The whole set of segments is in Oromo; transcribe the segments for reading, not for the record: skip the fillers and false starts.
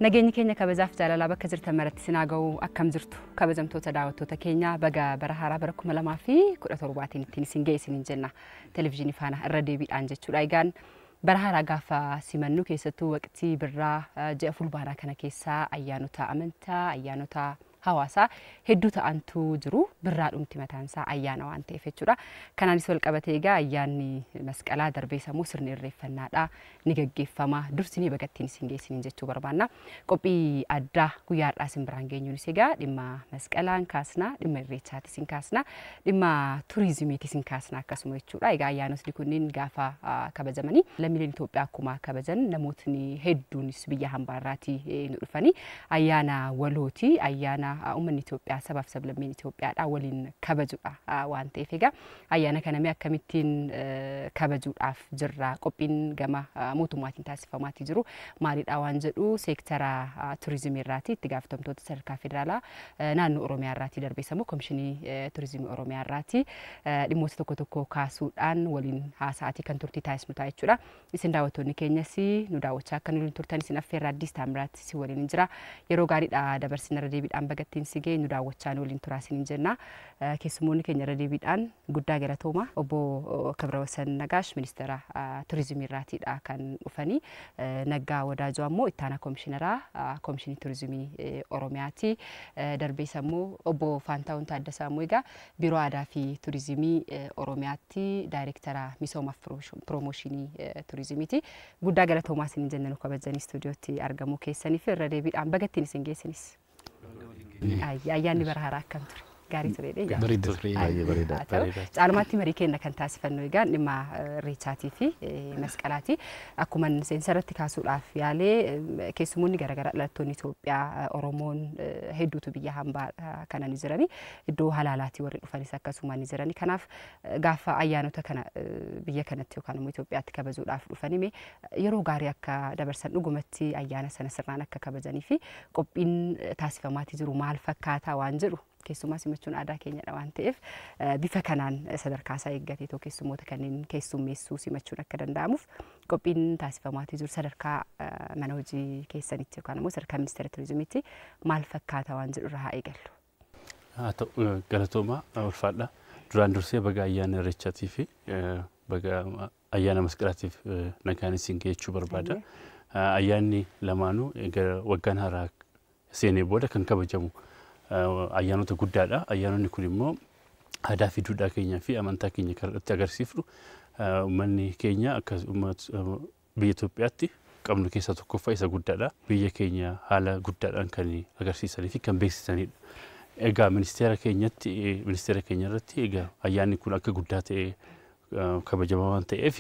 Nageenyi keenya kabajaaf jaalalaa bakka jirtan maratti sinaa ga'u. Akkam jirtu, kabajamtoota daawwattoota keenya? Baga bara haaraa bara 2017n ittiin isin ga'e isiniin jenna Televezyiinii Faana irra deebiidhaan jechuudha. Egaan bara haaraa gaafa simannu, keessattuu waqtii birraa ji'a Fulbaanaa kana keessaa, ayyaanota amantaa, ayyaanota hawaasaa hedduu ta'antu jiru. Birraa dhumti mataan isaa ayyaana waan ta'eef jechuudha. Kanaanis wal qabatee egaa ayyaanni Masqalaa darbee sammuu sirni irreeffannaadha ni gaggeeffama. Dursinee bagattiin isin geessiniin jechuu barbaanna. Qophii addaa guyyaa har'aa isin biraan geenyuunis egaa dhimma Masqalaan kaasna, dhimma Irreechaatis isin kaasna, dhimma turizimiitis isin kaasna akkasuma jechuudha. Egaa ayyaanotni kunniin gaafa kabajamanii lammiileen Itoophiyaa akkuma kabajan, namootni hedduunis biyya hambaarraatii nu dhufanii ayyaana walooti, ayyaana uummanni Itoophiyaa, sabaaf sablammiin Itoophiyaadha waliin kabajudha waan ta'eef, egaa ayyaana kana mee akkamittiin kabajuudhaaf jirra, qophiin gama mootummaatiin taasifamaatii jiru maalidha waan jedhu seektara turizimii irraati itti gaafatamtoota sadarkaa federaalaa, naannoo Oromiyaa irraatii, darbees immoo Komishinii Turizimii Oromiyaa irraatii dhimmoota tokko tokko kaasuudhaan waliin haasa'aatii kan turtii taasisnu ta'a jechuudha. Isin daawwattoonni keenyas nu daawwachaa akka nu turtan isin affeerraa. Addis Taamiraatti si waliin jira. Yeroo gaariidha dabarsin. Irra deebiidhaan bagattiin si ga'e, nu daawwachaa nu waliin turaa isiniin jenna. Keessummoonni keenya irra deebiidhaan guddaa galatooma. Obbo Kibrawasan Nagaash Ministeera Turizimii irraatiidha kan dhufanii. Naggaa Wadaajoo ammoo ittaanaa Komishineraa Komishinii Turizimii Oromiyaati. Darbees ammoo Obbo Faantaawun Taaddasaa ammoo egaa Biiroo Aadaa fi Turizimii Oromiyaatti Daayirektara Misoomaaf Piroomooshinii Turizimiiti. Guddaa galatoomaa isiniin jenna, nu kabajanii istuudiyootti argamuu keessaniif irra deebiidhaan bagattiin isin geessinis. Ayyaanni bara haaraa akkam ture? Gaarii ture. Bareeda ture. Baay'ee bareeda. Caalmaatti marii keenya kan taasifannu egaa dhimma Irreechaatii fi Masqalaati. Akkuma seensa irratti kaasuudhaaf yaalee, keessumoonni garaagaraa, dhalattoonni Itoophiyaa, Oromoon hedduutu biyya hambaa kana ni jirani. Iddoo halaalaatii warri dhufanis akkasuma ni jirani. Kanaaf gaafa ayyaanota kana biyya kanatti yookaan immoo Itoophiyaatti kabajuudhaaf dhufanii yeroo gaarii akka dabarsan, dhugumatti ayyaana sana sirnaan akka kabajanii fi qophiin taasifamaatii jiru maal fakkaataa waan jedhu, keessumaa simachuun aadaa keenyadha waan ta'eef, bifa kanaan sadarkaa isaa eeggatee too keessummoota kanneen keessummeessuu, simachuun akka danda'amuuf qophiin taasifamaatii jiru sadarkaa mana hojii keessanitti yookaan immoo sadarkaa Ministeera Turizimiitti maal fakkaata waan jedhu irraa haa eegallu. Haa ta'u, galatoomaa, ulfaadha. Duraan dursee baga ayyaana Irreechaatii fi baga ayyaana Masqalaatiif nagaan isin jechuu barbaada. Ayyaanni lamaanuu waggaan haaraa seenee booda kan kabajamu ayyaanota guddaadha. Ayyaanonni kun immoo aadaa fi duudhaa keenyaa fi amantaa keenya kan irratti agarsiifnu, uummanni keenya akka biyya Itoophiyaatti qabnu keessaa tokkoffaa isa guddaadha. Biyya keenya haala guddaadhaan kan agarsiisanii fi kan beeksisanidha. Egaa ministeera keenyatti, ministeera keenya irratti egaa ayyaanni kun akka guddaa ta'e kabajamaa waan ta'eef,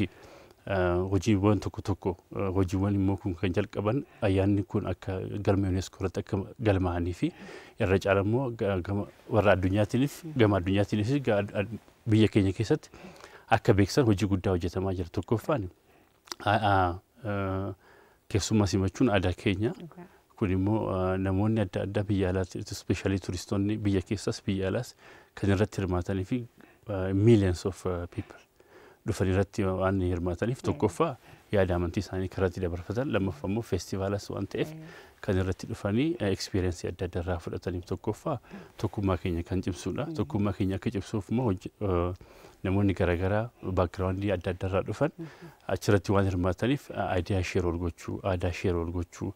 hojiiwwan tokko tokko, hojiiwwan immoo kun kan jalqaban ayyaanni kun akka galma UNESCO irratti akka galmaa'anii fi irra caala immoo gama warra addunyaatiinis, gama addunyaatiinis biyya keenya keessatti akka beeksisan hojii guddaa hojjetamaa jira. Tokkoffaan keessummaa simachuun aadaa keenya. Kun immoo namoonni adda addaa biyya alaatti, especially turistoonni biyya keessas biyya alaas kan irratti hirmaatanii fi millions of people dhufan irratti waan hirmaataniif, tokkoffaa yaada amantii isaanii karatti dabarfatan, lammaffaa immoo feestivaalas waan ta'eef kan irratti dhufanii experience adda addaa irraa fudhataniif, tokkoffaa tokkummaa keenya kan cimsudha. Tokkummaa keenya akka cimsuuf immoo namoonni garaagaraa background adda addaa irraa dhufan achirratti waan hirmaataniif, idea share wal gochuu, aadaa share wal gochuu,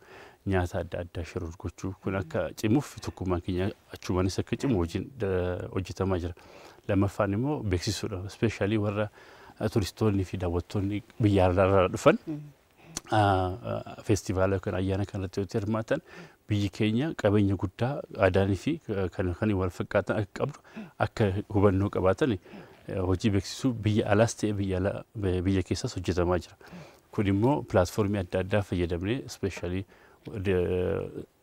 nyaata adda addaa share wal gochuu kun akka cimuuf, tokkummaan keenya achumanis akka cimu hojiin hojjetamaa jira. Lammaffaan immoo beeksisuudha. Especially warra turistoonni fi daawwattoonni biyya alaarraa dhufan feestivaala yookaan ayyaana kanarratti yoo hirmaatan, biyyi keenya qabeenya guddaa aadaanii fi kan wal fakkaatan akka qabdu akka hubannoo qabaatan hojii beeksisuu biyya alaas ta'e biyya keessas hojjetamaa jira. Kun immoo platform adda addaa fayyadamnee, especially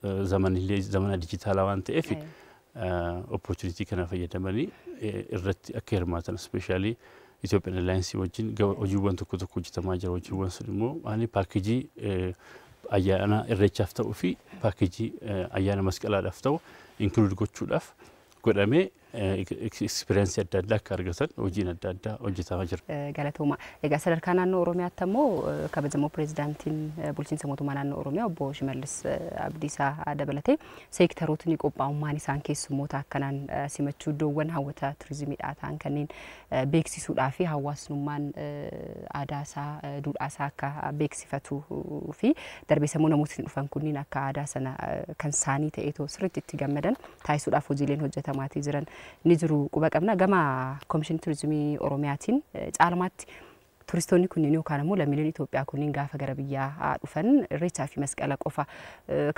zamanillee zamana dijitaalaa waan ta'eef, opportunity kana fayyadamanii irratti akka hirmaatan, especially Ethiopian Airlines wajjin hojiiwwan tokko tokko hojjetamaa jira. Hojiiwwan sun immoo ani package ayyaana Irreechaaf ta'uu fi package ayyaana Masqalaadhaaf ta'u include gochuudhaaf godhamee Experience adda addaa akka argatan hojiin adda addaa hojjetamaa jira. Galatooma. Egaa sadarkaa naannoo Oromiyaatti ammoo kabajamoo pireezidaantiin bulchiinsa mootummaa naannoo Oromiyaa obbo Shimallis Abdiisaa dabalatee seektarootni qophaa'ummaan isaan keessummoota akkanaan simachuu, iddoowwan hawwata turizimiidhaa ta'an kanneen beeksisuudhaa fi hawaasnummaan aadaa isaa, duudhaa isaa akka beeksifatuu fi darbee sammuu namootni dhufan kunniin akka aadaa sana kan isaanii ta'eetoo sirriitti itti gammadan taasisuudhaaf hojiileen hojjetamaatii jiran ni jiru quba qabna. Gama Komishinii Turizimii Oromiyaatiin caalmaatti turistoonni kunneen yookaan immoo lammiileen Itoophiyaa kunneen gaafa gara biyyaa dhufan Irreechaa fi Masqala qofa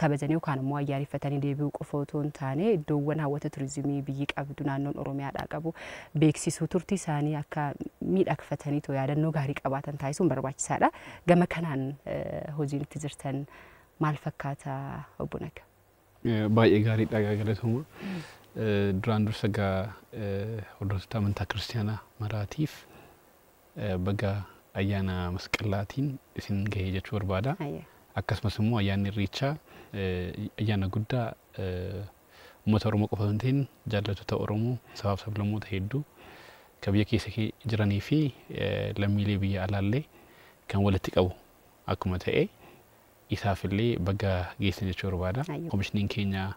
kabajanii yookaan immoo ayyaaneffatanii deebi'uu qofa otoo hin taane, iddoowwan hawwata turizimii biyyi qabdu, naannoon Oromiyaadhaa qabu beeksisuu, turtii isaanii akka miidhagfatanii too yaadannoo gaarii qabaatan taasisuun barbaachisaadha. Gama kanaan hojiin itti jirtan maal fakkaata, obbo Nagaa? Baay'ee gaariidha, galatooma. Duraan dursa egaa hordoftoota amantaa kiristaanaa maraatiif baga ayyaana Masqalaatiin isin gahee jechuu barbaada. Akkasumas immoo ayyaanni Irreechaa ayyaana guddaa uummata Oromoo qofa osoo hin ta'in jaallattoota Oromoo sabaaf sablammoota hedduu kan biyya keessa jiranii fi lammiilee biyya alaallee kan walitti qabu akkuma ta'e isaafillee baga geessan jechuu barbaada. Komishiniin keenya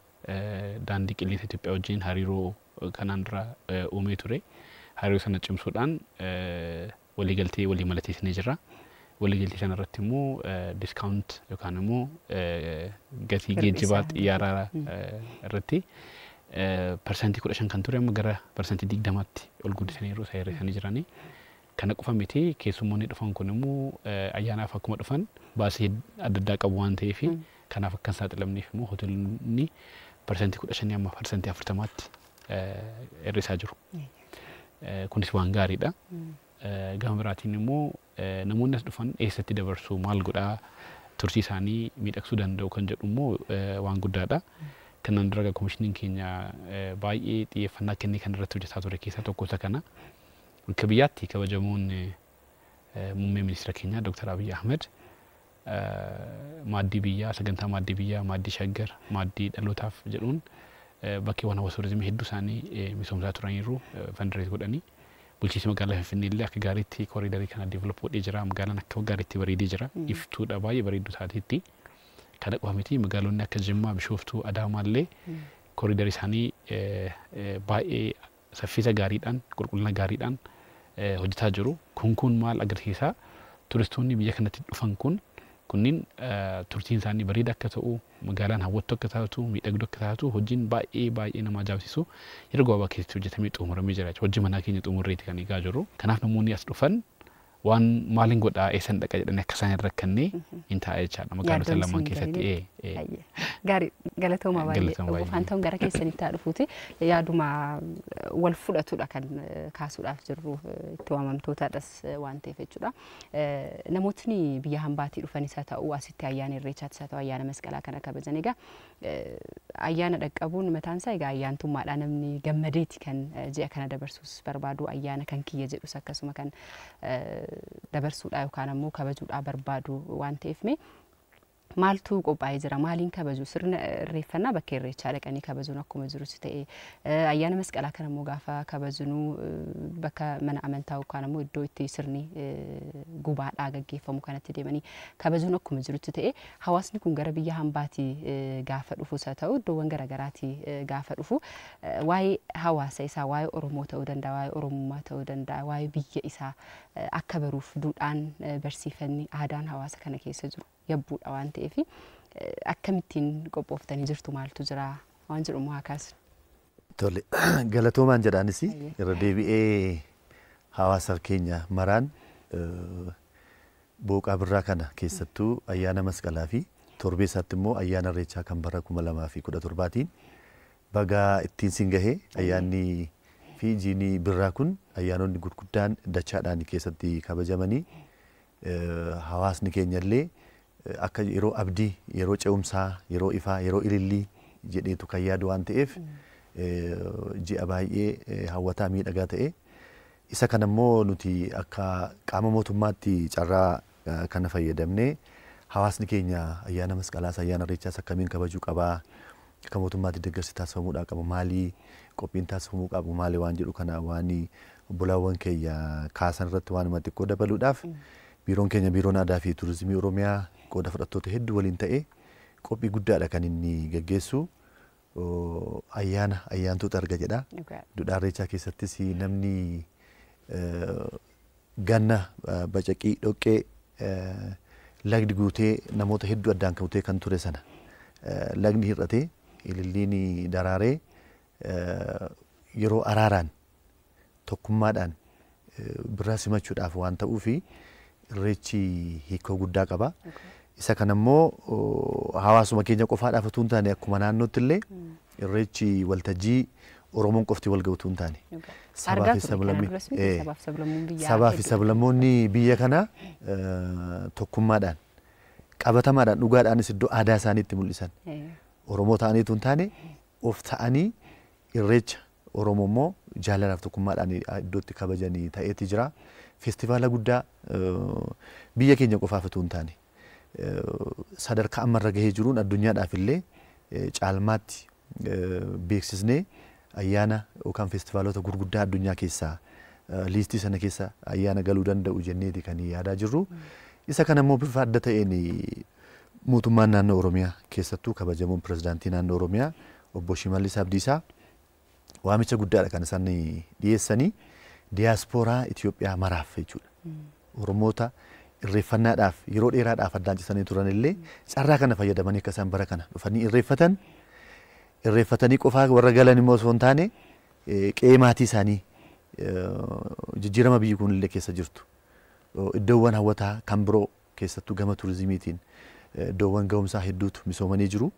Daandii Qilleensa Itoophiyaa wajjin hariiroo kanaan dura uumee ture. Hariiroo sana cimsuudhaan waliigaltee walii mallatteessinee jirra. Waliigaltee sana irratti immoo discount yookaan immoo gatii geejjibaa xiyyaaraa irratti 15% kan ture amma gara 20%tti ol guddisaniiru, isa hir'isanii jiranii. Kana qofa miti, keessummoonni dhufan kun immoo ayyaanaaf akkuma dhufan baasii adda addaa qabu waan ta'eef, kanaaf akka hin saaxilamneef immoo hoteelonni 15% amma 40%tti hir'isaa jiru. Kunis waan gaariidha. Gama biraatiin immoo namoonni as dhufan eessatti dabarsuu, maal godhaa turtii isaanii miidhagsuu danda'u kan jedhu immoo waan guddaadha. Kanaan dura komishiniin keenya baay'ee xiyyeeffannaa kennee kan irratti hojjetaa ture keessaa tokko isa kana. Akka biyyaatti kabajamoon muummee ministeera keenyaa Dr. Abiy Ahmed maaddii biyyaa, sagantaa maaddii biyyaa, maaddii Shaggar, maaddii dhalootaaf jedhuun bakkeewwan hawwata turizimii hedduu isaanii misoomsaa turaniiru, fundraise godhanii. Bulchiinsi magaalaa Finfinnee illee akka gaariitti koriidarii kana develop godhee jira. Magaalaan akka gaariitti bareedee jira. Iftuudha, baay'ee bareedduu taateetti. Kana qofa miti, magaalonni akka Jimmaa, Bishooftuu, Adaamaa illee koriidarii isaanii baay'ee saffisa gaariidhaan, qulqullina gaariidhaan hojjetaa jiru. Kun maal agarsiisa? Turistoonni biyya kanatti dhufan kunniin turtiin isaanii bareeda akka ta'u, magaalaan hawwattuu akka taatu, miidhagduu akka taatu hojiin baay'ee baay'ee nama ajaa'ibsiisu yeroo gabaabaa keessatti hojjetamee xumuramee jira. Hojii manaa keenya xumurreeti kan eegaa jirru. Kanaaf namoonni as dhufan waan maaliin godhaa, eessan dhaqa jedhanii akka isaan hin rakkanne hin ta'a jechaadha magaalota lamaan keessatti. Gaarii, galatooma baay'ee. Obbo Faantahuun, gara keessanitti haa dhufuuti. Yaaduma wal fudhatudha kan kaasuudhaaf jirru, itti waamamtootadhas waan ta'eef jechuudha. Namootni biyya hambaatii dhufanis haa ta'u, asitti ayyaana Irreechaattis haa ta'u, ayyaana Masqalaa kana kabajan, egaa ayyaana dhaqqabuun mataan isaa egaa ayyaantummaadha. Namni gammadeeti kan ji'a kana dabarsuus barbaadu, ayyaana kan kiyya jedhus akkasuma kan dabarsuudha yookaan ammoo kabajuudha barbaadu waan ta'eef, mee maaltu qophaa'ee jira? Maaliin kabaju? Sirna irreeffannaa bakka Irreechaa dhaqanii kabajuun akkuma jirus ta'e, ayyaana Masqalaa kana immoo gaafa kabajnu bakka mana amantaa yookaan ammoo iddoo itti sirni gubaadhaa gaggeeffamu kanatti deemanii kabajuun akkuma jirutti ta'e, hawaasni kun gara biyya hambaatii gaafa dhufus haa ta'u, iddoowwan garaagaraatii gaafa dhufu, waa'ee hawaasa isaa, waa'ee Oromoo ta'uu danda'a, waa'ee Oromummaa ta'uu danda'a, waa'ee biyya isaa akka baruuf duudhaan, barsiifanni, aadaan hawaasa kana keessa jiru yabbuudha waan ta'eef, akkamittiin qophooftanii jirtu, maaltu jira waan jedhu immoo haa kaasnu. Tole, galatoomaan jedhaanis irra deebi'ee hawaasa keenya maraan booqaa birraa kana keessattuu ayyaana Masqalaa fi torbee isaatti immoo ayyaana Irreechaa kan bara 2017tiin baga ittiin sin gahee. Ayyaanni fi jiinii birraa kun ayyaanonni gurguddaan dachaadhaan keessatti kabajamanii, hawaasni keenya illee akka yeroo abdii, yeroo ce'umsaa, yeroo ifaa, yeroo ilillii jedheetu kan yaadu waan ta'eef, ji'a baay'ee hawwataa miidhagaa ta'e isa kana immoo nuti akka qaama mootummaatti carraa kana fayyadamnee hawaasni keenya ayyaana Masqalaas ayyaana Irreechaas akkamiin kabajuu qabaa, akka mootummaatti deeggarsi taasifamuudhaa qaba maalii, Qophiin taasifamuu qabu maali waan jedhu kana waan obbolaawwan keenya kaasan irratti waanuma xiqqoo dabaluudhaaf, biiroon keenya, Biiroon Aadaa fi Turizimii Oromiyaa, qooda fudhattoota hedduu waliin ta'ee qophii guddaadha kan inni geggeessu. Ayyaana ayyaantuutu arga jedha. Duudhaa Irreechaa keessattis namni ganna bacaqii dhoqqee lagni guutee namoota hedduu addaan kutee kan ture sana lagni hir'atee, ililliin daraaree, yeroo araaraan tokkummaadhaan birraa simachuudhaaf waan ta'uufi Irreechi hiikoo guddaa qaba. Isa kana immoo hawaasuma keenya qofaadhaaf utuu hin taane, akkuma naannootti illee Irreechi waltajjii Oromoon qofti wal ga'u utuu hin taane sabaa fi sablammoonni biyya kanaa tokkummaadhaan, qabatamaadhaan, dhugaadhaanis iddoo aadaa isaanii itti mul'isan, Oromoo ta'anii utuu hin taane of ta'anii, Irreecha Oromoo immoo jaalalaaf tokkummaadhaan iddoo itti kabajanii ta'eeti jira. Feestivaala guddaa biyya keenya qofaaf utuu hin taane sadarkaa ammarra gahee jiruun addunyaadhaaf illee caalmaatti beeksisnee ayyaana yookaan feestivaalota gurguddaa addunyaa keessaa liistii sana keessa ayyaana galuu danda'u jenneeti kan yaadaa jirru. Isa kana immoo bifa adda ta'een mootummaan naannoo Oromiyaa, keessattuu kabajamoon pirezidaantii naannoo Oromiyaa obbo Shimallis Abdiisaa, waamicha guddaadha kan isaan dhiyeessanii diyaaspooraa Itoophiyaa maraaf jechuudha. Oromoota irreeffannaadhaaf yeroo dheeraadhaaf addaan cisanii turan illee carraa kana fayyadamanii akka isaan bara kana dhufanii irreeffatan, irreeffatanii qofaa warra galan immoo osoo hin taane qe'ee maatii isaanii, jijjiirama biyyi kun illee keessa jirtu, iddoowwan hawwataa kan biroo, keessattuu gama turizimiitiin iddoowwan ga'umsaa hedduutu misoomanii jiru.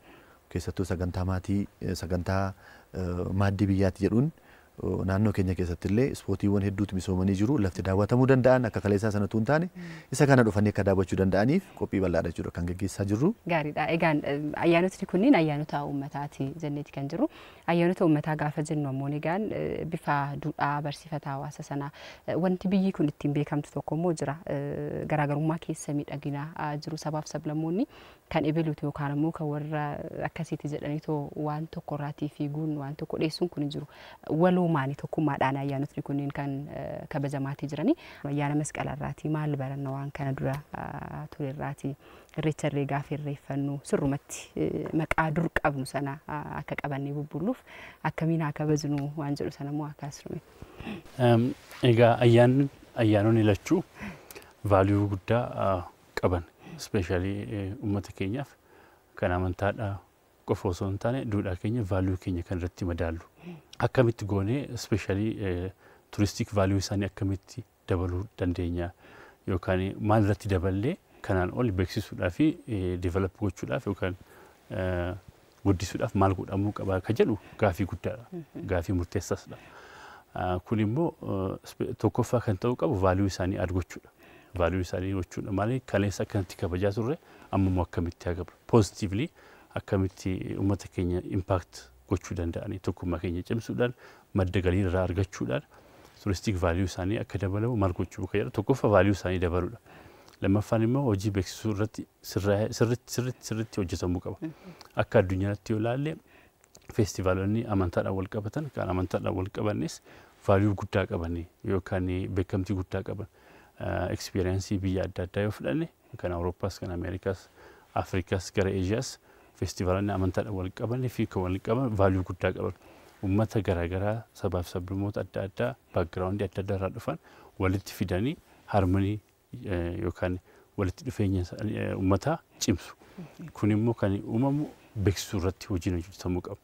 Keessattuu sagantaa maatii, sagantaa maaddii biyyaatti jedhuun naannoo keenya keessatti illee ispoortiiwwan hedduutu misoomanii jiru. Lafti daawwatamuu danda'an akka kaleessaa sanatu hin taane isa kana dhufanii akka daawwachuu danda'aniif qophii bal'aadha jechuudha kan gaggeessaa jirru. Gaariidha. Egaan ayyaanotni kunniin ayyaanota uummataati jenneeti kan jiru. Ayyaanota uummataa gaafa jennu ammoo egaan bifa duudhaa barsiifata hawaasa sanaa wanti biyyi kun ittiin beekamtu tokko immoo jira. Garaagarummaa keessa miidhagina jiru, sabaaf sablammoonni kan ebeluuti yookaan immoo kan warra akkasiiti jedhaniitoo waan tokko irraatii fiiguun waan tokko dheessuun kun hin jiru. Waloomaani tokkummaadhaan ayyaanotni kunniin kan kabajamaatii jirani. Ayyaana Masqala irraatii maal baranna? Waan kana dura ture irraatii Irreecha illee gaafa irreeffannu sirrumatti maqaa dur qabnu sana akka qabannee bubbulluuf akkamiin haa kabajnu waan jedhu sana immoo akkaasume. Egaa ayyaanni, ayyaanonni lachuu value guddaa qaban, especially uummata keenyaaf kan amantaadhaa qofa osoo hin taane duudhaa keenya, value keenya kan irratti madaallu. Akkamitti goonee especially touristic value isaanii akkamitti dabaluu dandeenya yookaan maal irratti daballee kanaan ol beeksisuudhaa fi develop gochuudhaaf yookaan guddisuudhaaf maal godhamuu qaba ka jedhu gaafii guddaadha. Gaafii murteessaasdha. Kun immoo tokkoffaa kan ta'uu qabu value isaanii add gochuudha. Value isaanii gochuudha. Maali, kaleessa akkanatti kabajaa turre, amma immoo akkamitti haa gabru? Positively akkamitti uummata keenya impact gochuu danda'anii, tokkummaa keenya cimsuudhaan, madda galii irraa argachuudhaan touristic value isaanii akka dabalamu maal gochuu ka jedhu tokkoffaa value isaanii dabaluudha. Lammaffaan immoo hojii beeksisuu irratti sirriitti sirriitti sirriitti hojjetamuu qaba. Akka addunyaatti yoo ilaalle feestivaalonni amantaadhaan wal qabatan, kan amantaadhaan wal qabannis value guddaa qaban yookaan beekamtii guddaa qaban. Experience biyya adda addaa yoo fudhanne, kan Awurooppaas, kan Ameerikaas, Afrikaas, gara Eeshiyaas, feestivaalonni amantaadhaan wal qabanii fi kan wal qaban value guddaa qaban. Uummata garaagaraa, sabaaf sablammoota adda addaa, background adda addaa irraa dhufan walitti fidanii harmony yookaan walitti dhufeenya uummataa cimsu. Kun immoo kan uumamu beeksisuu irratti hojiin hojjetamuu qaba.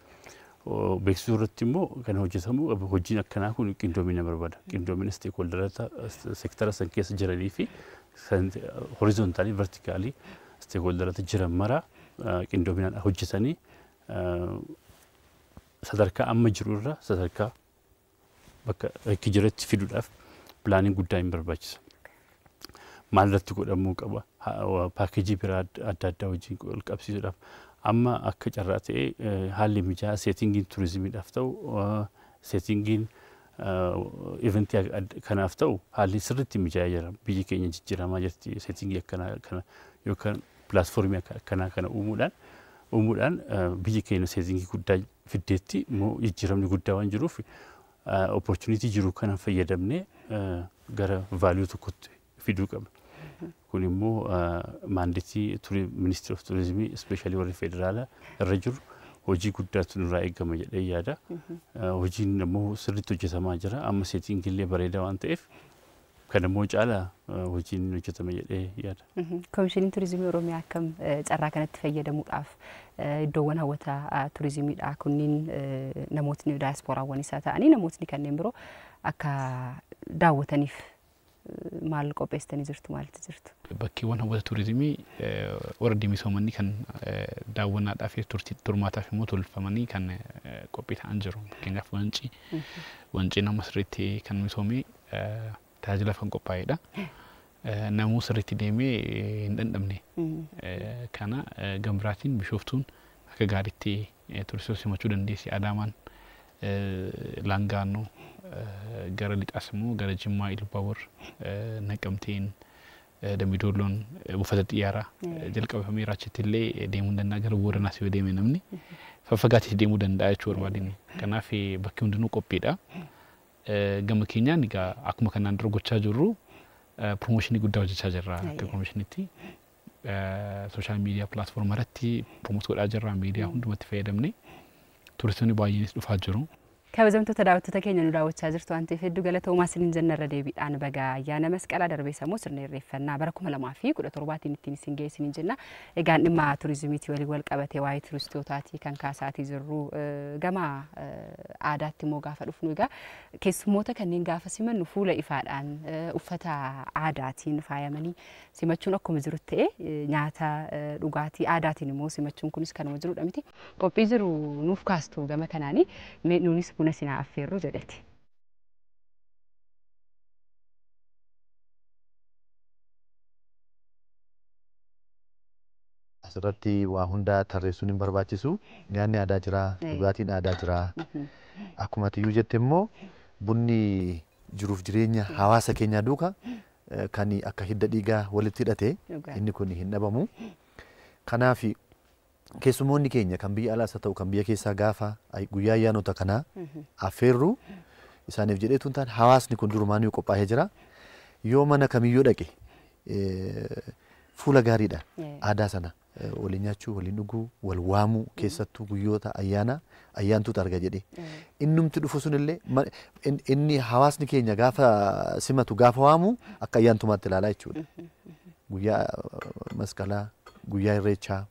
Beeksisuu irratti immoo kan hojjetamuu qabu, hojiin akkanaa kun qindoomina barbaada. Qindoomina stakeholderoota sektara san keessa jiranii fi horizontally, vertically stakeholderoota jiran mara qindoominaan hojjetanii sadarkaa amma jiru irra sadarkaa bakka bakki jirutti fiduudhaaf planiin guddaa hin barbaachisa. Maal irratti godhamuu qaba? Package biraa adda addaa wajjin wal qabsiisuudhaaf amma akka carraa ta'ee haalli mijaa'aa settingiin turizimiidhaaf ta'u, settingiin event kanaaf ta'u haalli sirriitti mijaa'ee jira. Biyyi keenya jijjiiramaa jirti. Setting akkanaa kana yookaan platform akkanaa kana uumuudhaan biyyi keenya setting guddaa fiddeetti immoo jijjiiramni guddaa waan jiruuf opportunity jiru kana fayyadamnee gara value tokkotti fiduu qabna. Kun immoo mandate Ministry of Tourism especially warri federaalaa irra jiru hojii guddaatu nurraa eegama jedhee yaada. Hojiin immoo sirriitti hojjetamaa jira. Amma setting illee bareedaa waan ta'eef kan immoo caalaa hojiin hojjetama jedhee yaada. Komishiniin Turizimii Oromiyaa akkam carraa kanatti fayyadamuudhaaf iddoowwan hawwata turizimiidha kunniin namootni daayaspooraawwan isaa ta'anii namootni kanneen biroo akka daawwataniif maal qopheessitanii jirtu, maaltu jirtu? Bakkeewwan hawwata turizimii warra misoomanii kan daawwannaadhaaf turmaataaf immoo tolfamanii kan qophii ta'an jiru. Fakkeenyaaf Wancii. Wanciin amma sirriitti kan misoomee tajaajilaaf kan qophaa'edha. Namuu sirriitti deemee hin dhandhamne. Kana gambiraatiin Bishooftuun akka gaariitti turistoota simachuu dandeessi. Adaamaan, Laangaannoo, gara lixaas immoo gara Jimmaa, Ilubbaabor, Naqamteen, Dambidoolloon buufata xiyyaaraa jalqabameera, achitti illee deemuu danda'a, gara Booranaas yoo deeme namni faffagaatee deemuu danda'a jechuu barbaadini. Kanaaf bakki hundinuu qophiidha. Gama keenyaan egaa akkuma kanaan dura gochaa jirru promotion guddaa hojjechaa jirra akka komishinitti. Social media platform irratti promote godhaa jirra, miidiyaa hundumatti fayyadamne turistoonni baay'eenis dhufaa jiru. Kabajamtoota daawwattoota keenya, nu daawwachaa jirtu waan ta'eef hedduu galatoomaa isiniin jenna. Irra deebiidhaan baga ayyaana Masqalaa darbee immoo sirna irreeffannaa bara 2017n ittiin isin ga'e isiniin jenna. Egaan dhimma turizimiitii waliin wal qabatee waa'ee turistootaatii kan kaasaatii jirru, gama aadaatti immoo gaafa dhufnu, egaa keessummoota kanneen gaafa simannu fuula ifaadhaan uffata aadaatiin faayamanii simachuun akkuma jiru ta'e, nyaata dhugaatii aadaatiin immoo simachuun kunis kanuma jirudha miti. Qophii jiru nuuf kaastu gama kanaanii, nuunis buna sinaa affeerru jedheti. Asirratti waa hunda tarreessuun hin barbaachisu. Nyaanni aadaa jira, dhugaatiin aadaa jira. Akkuma atiyyuu jette immoo bunni jiruuf jireenya hawaasa keenyaa duuka kan akka hidda dhiigaa walitti hidhate, inni kun hin dhabamu. Kanaaf keessummoonni keenya kan biyya alaas haa ta'u kan biyya keessaa gaafa guyyaa ayyaanota kanaa affeerru isaaniif jedheetu hin taane, hawaasni kun durumaanuu qophaa'ee jira. Yoo mana kamiyyuu dhaqe fuula gaariidhaan aadaa sana waliin nyaachuu, waliin dhuguu, wal waamuu, keessattuu guyyoota ayyaana ayyaantuutu arga jedhee. Innumti dhufu sunillee inni hawaasni keenya gaafa simatu, gaafa waamu akka ayyaantumaatti ilaalaa jechuudha. Guyyaa Masqalaa, guyyaa Irreechaa,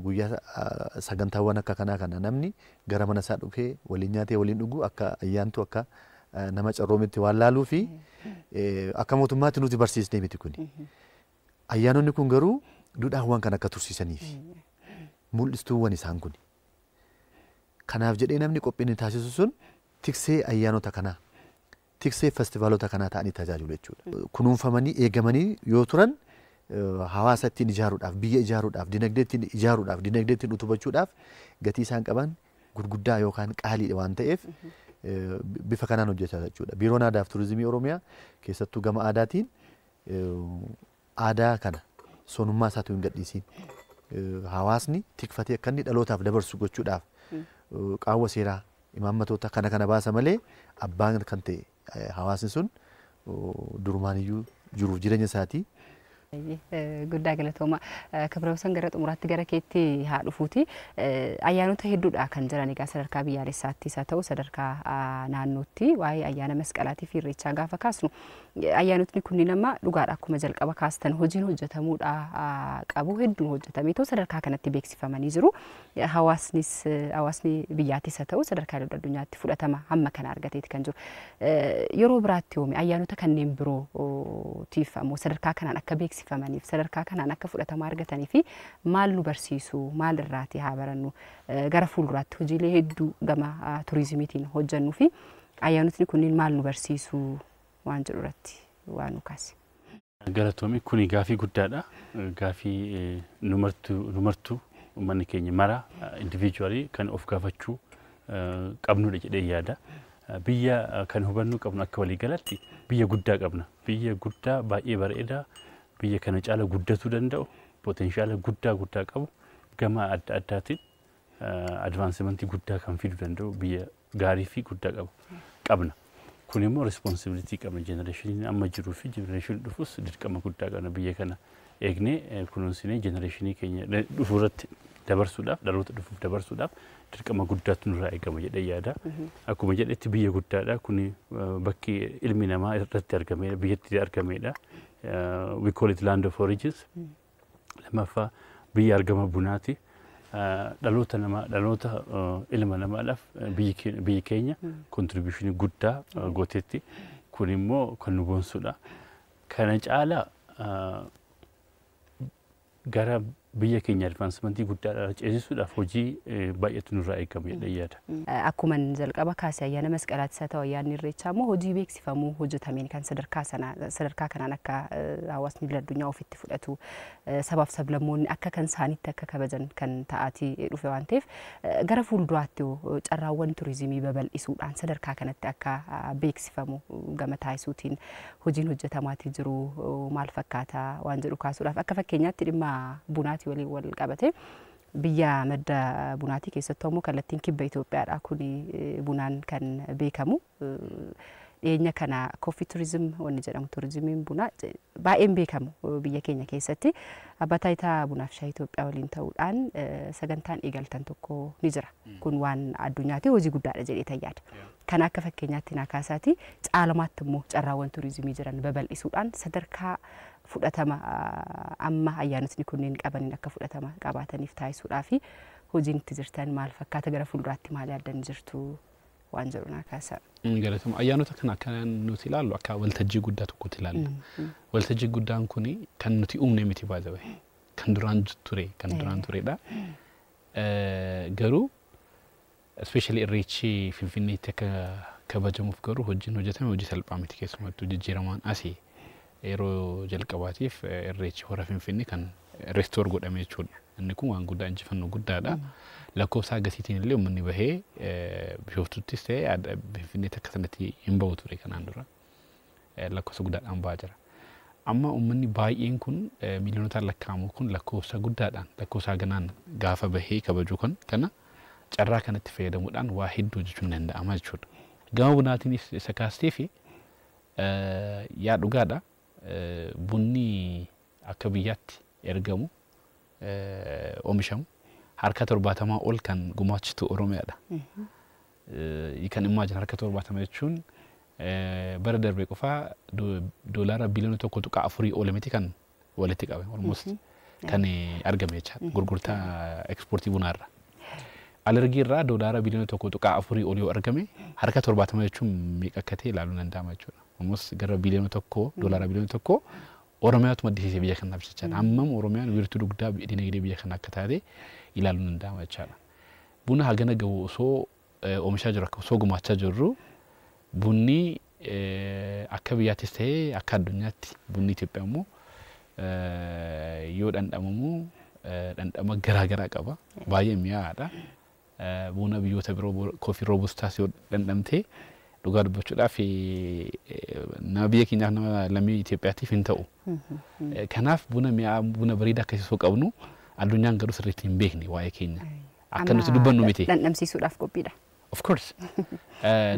guyyaa sagantaawwan akka kanaa kana namni gara mana isaa dhufee waliin nyaatee waliin dhuguu akka ayyaantuu, akka nama carroometti waan laaluu fi akka mootummaatti nuti barsiisnee miti kuni. Ayyaanonni kun garuu duudhaawwan kan akka tursiisaniif mul'istuuwwan isaan kun. Kanaaf jedhee namni qophiin taasisu sun tiksee ayyaanota kanaa, tiksee festivaalota kanaa ta'anii tajaajilu jechuudha. Kunuunfamanii eegamanii yoo turan hawaasa ittiin ijaaruudhaaf, biyya ijaaruudhaaf, dinagdee ittiin ijaaruudhaaf, dinagdee ittiin utubachuudhaaf gatii isaan qaban gurguddaa yookaan qaaliidha waan ta'eef bifa kanaan hojjechaa jechuudha. Biiroon Aadaa fi Turizimii Oromiyaa keessattuu gama aadaatiin aadaa kana sonummaa isaatu hin gadhiisiin hawaasni tikfatee akka inni dhalootaaf dabarsu gochuudhaaf qaawwa seeraa, imaammatoota kana kana baasa malee abbaan kan ta'e hawaasni sun durumaaniyyuu jiruuf jireenya isaatii. Guddaa galatooma. Kibrawusan, gara xumuraatti gara keetti haa dhufuuti. Ayyaanota hedduudha kan jiran egaa sadarkaa biyyaalessaattis haa ta'u sadarkaa naannootti. Waa'ee ayyaana Masqalaatii fi Irreechaa gaafa kaasnu, ayyaanotni kunniin amma dhugaadha akkuma jalqaba kaastan hojiin hojjetamuudha qabu hedduun hojjetamee ta'u sadarkaa kanatti beeksifamanii jiru. Hawaasnis, hawaasni biyyaattis haa ta'u sadarkaa addunyaatti fudhatama hamma kana argateeti kan jiru. Yeroo biraatti yoome ayyaanota kanneen birootiif ammoo sadarkaa kanaan akka beeksifamaniif, sadarkaa kanaan akka fudhatama argatanii fi maal nu barsiisu, maal irraati haa barannu, gara fuulduraatti hojiilee hedduu gama turizimiitiin hojjennuu fi ayyaanotni kunniin maal nu barsiisu waan jedhu irratti waa nu kaase. Galatoomii, kuni gaafii guddaadha. Gaafii numartuu uummanni keenya mara individually kan of gaafachuu qabnudha jedhee yaada. Biyya kan hubannuu qabnu akka waliigalatti biyya guddaa qabna. Biyya guddaa baay'ee bareedaa, biyya kana caala guddatuu danda'u, potential guddaa guddaa qabu gama adda addaatiin Advancement guddaa kan fiduu danda'u biyya gaarii fi guddaa qabna. Kun immoo responsibility qabna, generationiin amma jiruu fi generationiin dhufus dirqama guddaa qabna. Biyya kana eegnee, kunuunsinee, generationii keenya dhufuu irratti dabarsuudhaaf, dhaloota dhufuuf dabarsuudhaaf dirqama guddaatu nurraa eegama jedhee yaada. Akkuma jedhetti biyya guddaadha. Kuni bakki ilmi namaa irratti argamedha, biyyatti argamedha. We call it land of origins. Lammaffaa, biyya argama bunaati. Dhaloota namaa, dhaloota ilma namaadhaaf biyyi keenya contributionii guddaa gooteetti. Kun immoo kan nu boonsudha. Kana caalaa gara biyya keenya advancementii guddaadhaan ceesisuudhaaf hojii baay'eetu nurraa eegama jedhee yaada. Akkuma jalqaba kaasee, ayyaana masqalaattis haa ta'u ayyaanni irreechaa immoo hojii beeksifamuu hojjetameen kan sadarkaa sana sadarkaa kanaan akka hawaasni idil addunyaa ofitti fudhatu, sabaaf sablammoonni akka kan isaaniitti akka kabajan kan ta'aatii dhufe waan ta'eef, gara fuulduraatti carraawwan turizimii babal'isuudhaan sadarkaa kanatti akka beeksifamu gama taasisuutiin hojiin hojjetamaatii jiru maal fakkaata waan jedhu kaasuudhaaf, akka fakkeenyaatti dhimma bunaatii waliin wal qabate, biyya madda bunaatii, keessattuu immoo kallattiin kibba Itoophiyaadha kun bunaan kan beekamu. Dhiyeenya kana coffee tourism wanni jedhamu, turizimiin bunaa baay'een beekamu biyya keenya keessatti, abbaa taayitaa bunaaf shaayii Itoophiyaa waliin ta'uudhaan sagantaan eegaltan tokko ni jira. Kun waan addunyaatti hojii guddaadha jedhee yaada. Kana akka fakkeenyaatti naa kaasaati, caalmaatti immoo carraawwan turizimii jiran babal'isuudhaan sadarkaa fudhatama amma ayyaanotni kunneen qabaniin akka fudhatama qabaataniif taasisuudhaa fi hojiin itti jirtan maal fakkaata, gara fuulduraatti maal yaaddan jirtu waan jedhu naa kaasa. Galatuma. Ayyaanota kana akka nuti ilaallu akka waltajjii guddaa tokkotti ilaalla. Waltajjii guddaan kuni kan nuti uumne miti, baay'ee kan duraan ture, kan duraan turedha. Garuu especially irreechi Finfinneetti akka kabajamuuf garuu hojiin hojjetame hojii salphaa miti. Keessumattuu jijjiiramaan asii yeroo jalqabaatiif irreechi hora Finfinnee kan restore godhame jechuudha. Inni kun waan guddaa, injifannoo guddaadha. Lakkoofsa agasiitiin illee uummanni bahee Bishooftuuttis ta'e Finfinneetti akka sanatti hin bahu ture kanaan dura. Lakkoofsa guddaadhaan bahaa jira. Amma uummanni baay'een kun, miiliyonotaan lakkaa'amu kun, lakkoofsa guddaadhaan, lakkoofsa haganaan gaafa bahee kabaju kan kana carraa kanatti fayyadamuudhaan waa hedduu hojjechuun danda'ama jechuudha. Gama bunaatiinis isa kaastee fi yaa dhugaadha. Bunni akka biyyaatti ergamu, oomishamu harka 70 ol kan gumaachitu Oromiyaadha. Kan imagine, harka 70 jechuun bara darbe qofaa doolaara biliyoona 1.4 ol miti kan walitti qabe, almost kan argame jechaadha gurgurtaa ekspoortii bunaarra. Alergii irraa doolaara biliyoona 1.4 ol yoo argame, harka 70 jechuun meeqa akka ta'e ilaaluun danda'ama jechuudha. Almost gara biliyoona 1, doolaara biliyoona 1 Oromiyaatu maddisiise biyya kanaaf jechaadha. Hammam Oromiyaan wiirtuu dugdaa dinagdee biyya kanaa akka taate ilaaluun danda'ama jechaadha. Buna hagana gahu osoo oomishaa jiru, akka osoo gumaachaa jirru, bunni akka biyyaattis ta'ee akka addunyaatti bunni Itoophiyaa immoo yoo dhandhamamu dhandhama garaa garaa qaba. Baay'ee mi'aadha. Buna biyyoota biroo, coffee robustaas yoo dhandhamte, dhugaa dubbachuudhaaf nama biyya keenyaaf, nama lammii Itoophiyaatiif hin ta'u. Kanaaf buna mi'aa, buna bareedaa akkasii osoo qabnu, addunyaan garuu sirriitti hin beekne waa'ee keenya. Akka nuti dubbannu miti. Dhandhamsiisuudhaaf qophiidha. Of course.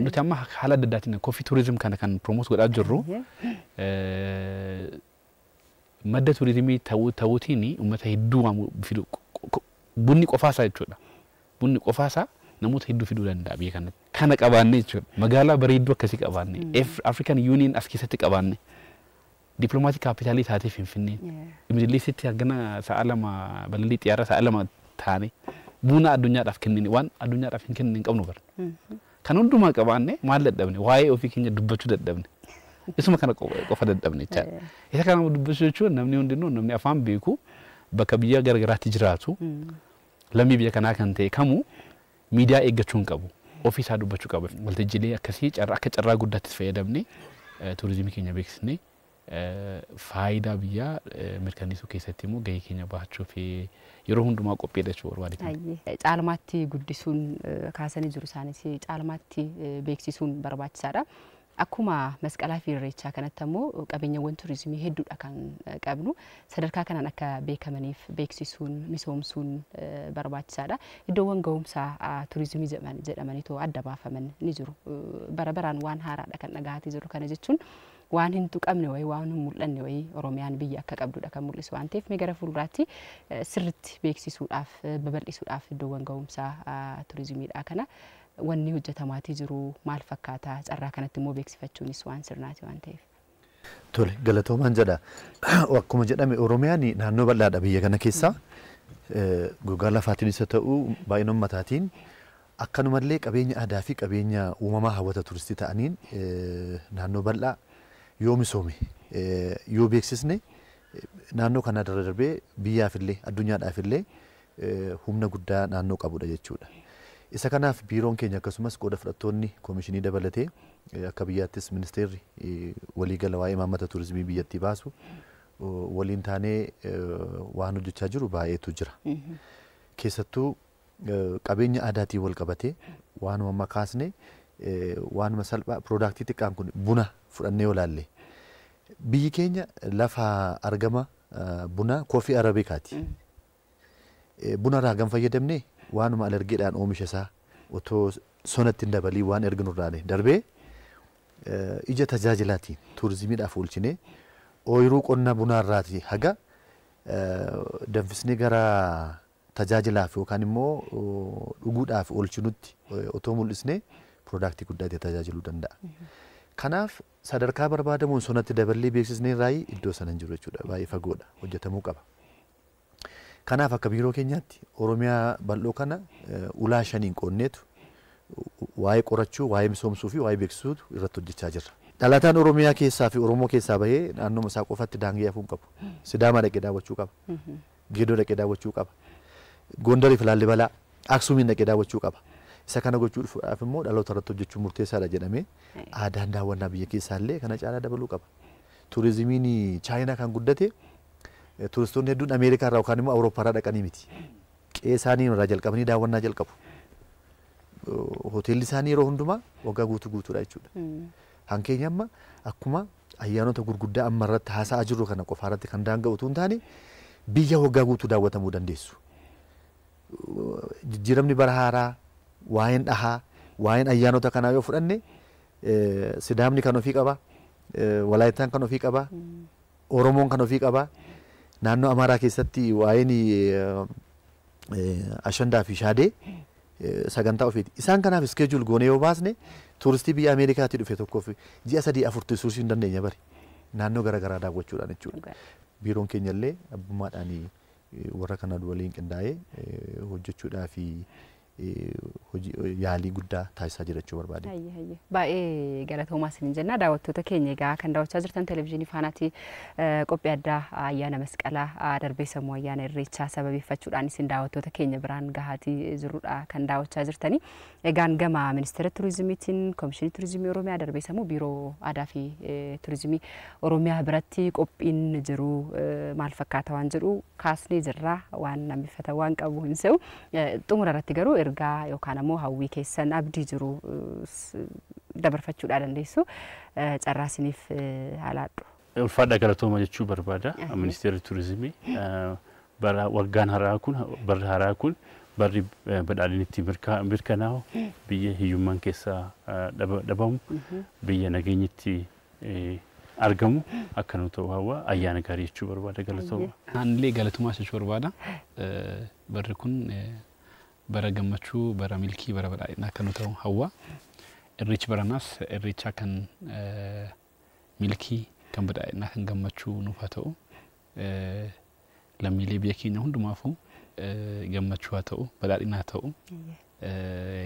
Nuti amma haala adda addaatiin coffee tourism kana kan promote godhaa jirru, madda turizimii ta'uutiin uummata hedduu waamuu fidu, bunni qofaasaa jechuudha. Bunni qofaasaa namoota hedduu fiduu danda'a biyya kanatti. Kana qabaanne jechuudha. Magaalaa bareedduu akkasii qabaanne. African Union as keessatti qabaanne. Diplomatic capitalii taatee Finfinnee. Middle Eastitti hagana sa'a 2 balalii xiyyaara sa'a 2 taane, buna addunyaadhaaf kennine, waan addunyaadhaaf hin kennine hin qabnu bara. Kan hundumaa qabaanne maal dadhabne? Waa'ee ofii keenya dubbachuu dadhabne. Isuma kana qofa dadhabne jechaadha. Isa kana dubbachuu jechuun namni hundinuu, namni afaan beeku, bakka biyya garagaraatti jiraatu, lammii biyya kanaa kan ta'e kamuu miidiyaa eeggachuu hin qabu. Ofii isaa dubbachuu qaba. Waltajjiilee akkasii carraa akka carraa guddaatti fayyadamne turizimii keenya beeksisnee faayidaa biyyaa mirkaneessuu keessatti immoo gahee keenya bahachuu fi yeroo hundumaa qophiidha jechuu barbaade. Caalmaatti guddisuun kaasanii jiru isaanis, caalmaatti beeksisuun barbaachisaadha. Akkuma masqalaa fi irreechaa kanatti ammoo qabeenyawwan turizimii hedduudha kan qabnu. Sadarkaa kanaan akka beekamaniif beeksisuun misoomsuun barbaachisaadha. Iddoowwan ga'umsaa turizimii jedhamaniitoo adda baafaman ni jiru. Bara baraan waan haaraadha kan dhagahaatii jiru. Kana jechuun waan hin tuqamne wayii waan hin mul'anne wayii Oromiyaan biyya akka qabdudha kan mul'isu waan ta'eef mee gara fuulduraatti sirriitti beeksisuudhaaf babal'isuudhaaf iddoowwan ga'umsaa turizimiidha kana wanni hojjetamaatii jiru maal fakkaata carraa kanatti immoo beeksifachuunis waan sirnaati waan ta'eef. Tole galatoomaan jedha. Akkuma jedhame Oromiyaan naannoo bal'aadha biyya kana keessaa. Gogaa lafaatiinis haa ta'u baay'ina uummataatiin akkanumallee qabeenya aadaa fi qabeenya uumamaa hawwata turistii ta'aniin naannoo bal'aa yoo misoome yoo beeksisne naannoo kana irra darbee biyyaafillee addunyaadhaafillee humna guddaa naannoo qabudha jechuudha. Isa kanaaf biiroon keenya akkasumas qooda fudhattoonni koomishinii dabalatee akka biyyaattis ministeerri waliigala waa'ee imaammata turizimii biyyattii baasu waliin taanee waan hojjechaa jiru baay'eetu jira. Keessattuu qabeenya aadaatiin wal qabatee waanuma amma kaasne waanuma salphaa piroodaaktii xiqqaan kun buna fudhannee olaalle biyyi keenya lafa argama buna koofii arabiikaati. Buna irraa hagam fayyadamne waanuma alergiidhaan oomisha isaa otoo sonatti hin dabalii waan erginu irraa darbee ija tajaajilaatiin turizimiidhaaf oolchinee ooyiruu qonna bunaa irraati haga danfisnee gara tajaajilaaf yookaan immoo dhuguudhaaf oolchinutti otoo mul'isnee piroodaaktii guddaa itti tajaajiluu danda'a. Kanaaf sadarkaa barbaadamuun sonatti daballee beeksisnee irraa iddoo sana hin jiru jechuudha. Baay'ee fagoodha hojjetamuu qaba. Kanaaf akka biiroo keenyaatti Oromiyaa bal'oo kana ulaa shaniin qoonneetu waa'ee qorachuu, waa'ee misoomsuu fi waa'ee beeksisuutu irratti hojjechaa jirra. Dhalataan Oromiyaa keessaa fi Oromoo keessaa bahee naannoo isaa qofatti daangee hafuu hin qabu. Sidaamaa dhaqee daawwachuu qaba. Geedoo dhaqee daawwachuu qaba. Gondarii fi Laallibalaa, Aksuumiin dhaqee daawwachuu qaba. Isa kana gochuudhaaf immoo dhaloota irratti hojjechuun murteessaadha jedhamee aadaan daawwannaa biyya keessaa illee kana caalaa dabaluu qaba. Turizimiin Chaayinaa kan guddate turistoonni hedduun Ameerikaa irraa yookaan immoo Awurooppaa irraa dhaqanii miti. Qe'ee isaanii irraa jalqabanii daawwannaa jalqabu. Hoteelli isaanii yeroo hundumaa waggaa guutuu guutuudha jechuudha. Hankeenya amma akkuma ayyaanota gurguddaa amma irratti haasa'aa jirru kana qofa irratti kan daanga'u utuu hin taane biyya waggaa guutuu daawwatamuu dandeessu. Jijjiiramni bara haaraa, waa'een dhahaa, waa'een ayyaanota kanaa yoo fudhanne Sidaamni kan ofii qaba, Walaayittaan kan ofii qaba, Oromoon kan ofii qaba. Naannoo Amaaraa keessatti waa'een Ashandaa fi Shaadee sagantaa ofiiti. Isaan kanaaf iskeejuul goonee yoo baasne turistii biyya Ameerikaatii dhufe tokkoof ji'a 3 4 tursiisuu hin dandeenya bari. Naannoo garaagaraa daawwachuudhaan jechuudha. Biiroon keenya illee abbummaadhaan warra kana waliin qindaa'ee hojjechuudhaa fi yaalii guddaa taasisaa jira jechuu barbaade. Baay'ee galatoomaa isiniin jenna. Daawwattoota keenya egaa kan daawwachaa jirtan televezyiinii Faanaatti qophii addaa ayyaana masqalaa darbee sammuu ayyaana irreechaa sababeeffachuudhaan isin daawwattoota keenya biraan gahaatii jirrudha kan daawwachaa jirtani. Egaan gama ministeera turizimiitiin koomishinii turizimii Oromiyaa darbee sammuu biiroo aadaa fi turizimii Oromiyaa biratti qophiin jiru maal fakkaata waan jedhu kaasnee jirra waan nambifata waan qabu hin se'u. Xumura irratti garuu ergaa yookaan ammoo hawwii keessan abdii jiru dabarfachuudhaa dandeessu carraa isiniif haalaadhu. Ulfaadha galatooma jechuu barbaada. Ministeerri turizimii bara waggaan haaraa kun barri haaraa kun barri badhaadhinni itti mirkanaa'u biyya hiyyummaan keessaa dhabamu biyya nageenyi itti argamu akka nu ta'u hawwa ayyaana gaarii jechuu barbaada galatooma. Anillee galatumaa jechuu barbaada. Barri kun bara gammachuu, bara milkii, bara badhaadhinaa akka nu ta'u hawwa. Irreechi baranaas irreechaa kan milkii, kan badhaadhinaa, kan gammachuu nuuf haa ta'u. Lammiilee biyya keenya hundumaafuu gammachuu haa ta'u, badhaadhinaa haa ta'u.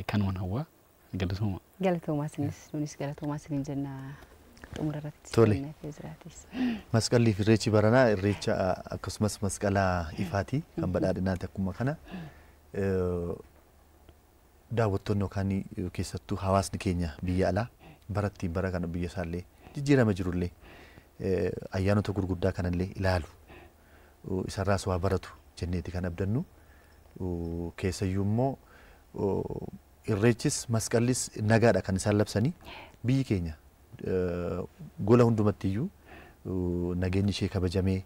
Kanumaan hawwa. Galatooma. Galatoomaa isinis nunis galatoomaa isiniin jenna xumura irratti. Tole. Masqalli fi irreechi baranaa irreecha akkasumas masqala ifaati kan badhaadhinaati akkuma kana. Daawwattoonni yookaan keessattuu hawaasni keenya biyya alaa barattiin bara kana biyya isaallee jijjiirama jirullee ayyaanota gurguddaa kanallee ilaalu isarraas waa baratu jenneeti kan abdannu keessayyuu immoo irreechis masqallis nagaadha kan isaan labsanii biyyi keenya gola hundumattiyyuu nageenyi ishee kabajamee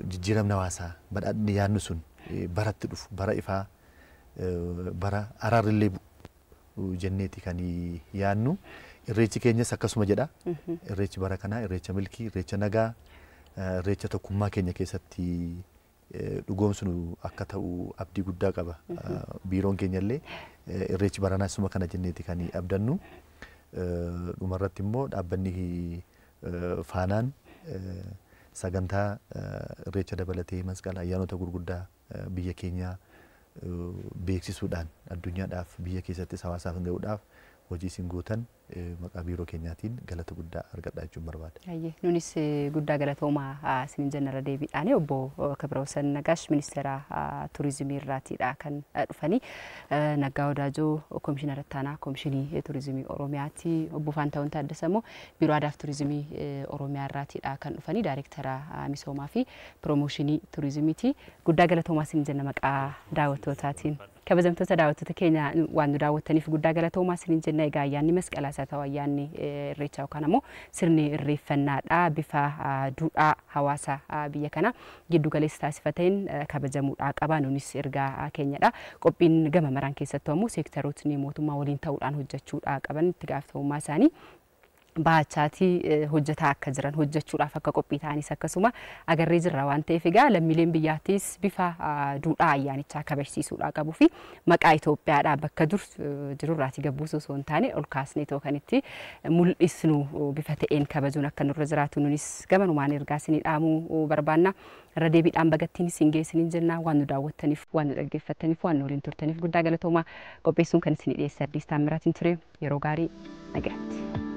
jijjiiramni hawaasaa badhaadhinni yaadnu sun baratti dhufu bara ifaa bara araarrillee bu'u jenneeti kan yaadnu. Irreechi keenyas akkasuma jedha. Irreechi bara kanaa irreecha milkii, irreecha nagaa, irreecha tokkummaa keenya keessatti dhugoomsinu akka ta'u abdii guddaa qaba. Biiroon keenyallee irreechi baranaa isuma kana jenneeti kan abdannu. Dhumarratti immoo dhaabbanni Faanaan sagantaa irreecha dabalatee masqala ayyaanota gurguddaa biyya keenyaa beeksisuudhaan addunyaadhaaf biyya keessattis hawaasaaf gahuudhaaf hojii isin gootan maqaa biiroo keenyaatiin galata guddaa argadhaa jechuun barbaada. Nunis guddaa galatoomaa isin jennara deebiidhaan obbo Kibrawusan Nagaash ministeera turizimii irraatiidha kan dhufanii Naggaa Wadaajoo komishinara ittaanaa komishinii turizimii Oromiyaati obbo Faantahuun Taaddasa immoo biiroo aadaa fi turizimii Oromiyaa irraatiidha kan dhufanii daayirektara misoomaa fi piroomooshinii turizimiiti. Guddaa galatoomaa isin jenna maqaa daawwattootaatiin. Kabajamtoota daawwattoota keenya waan nu daawwattaniif guddaa galatoomaa isiniin jenna. Egaa ayyaanni masqalaa isaa ta'u ayyaanni irreechaa yookaan ammoo sirni irreeffannaadha bifa duudhaa hawaasa biyya kana giddu galeessa taasifateen kabajamuudhaa qaba. Nunis ergaa keenyadha. Qophiin gama maraan keessattuu ammoo seektarootni mootummaa waliin ta'uudhaan hojjechuudhaa qaban itti gaafatamummaa isaanii bahachaatii hojjetaa akka jiran hojjechuudhaaf akka qophii ta'anis akkasuma agarree jirra waan ta'eef egaa lammiileen biyyaattis bifa duudhaa ayyaanichaa kabajsiisuudhaa qabuu fi maqaa Itoophiyaadhaa bakka dur jirurraatii gabbuusuu osoo hin taane ol kaasnee too kan itti mul'isnu bifa ta'een kabajuun akka nurra jiraatu nunis gamanumaan ergaa isinii dhaamuu barbaanna. Irra deebiidhaan bagattiin isin geessiniin jenna waan nu daawwattaniif waan nu dhaggeeffattaniif waan nu waliin turtaniif guddaa galatoomaa qopheessuun kan isinii dhiyeesse Ardiis Taammiraatiin ture yeroo gaarii nagaatti.